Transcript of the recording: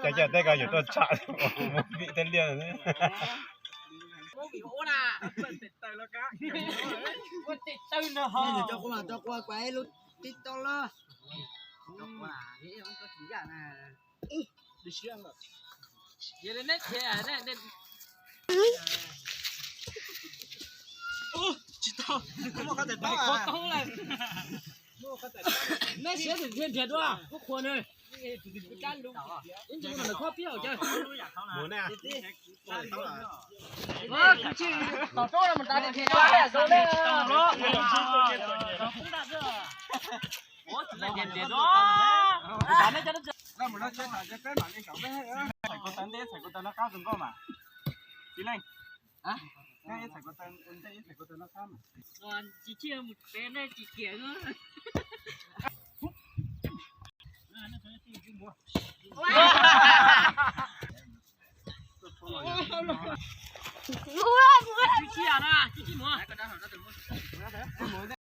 Mas caj tej ko yuav tuaj tsham mus vim tej liaj. Coj kuv, coj kuv, kuv lub TikTok los. Neb siav nrhiav dua, kuv qhuas nws. Ib ntsis mus khob piab os.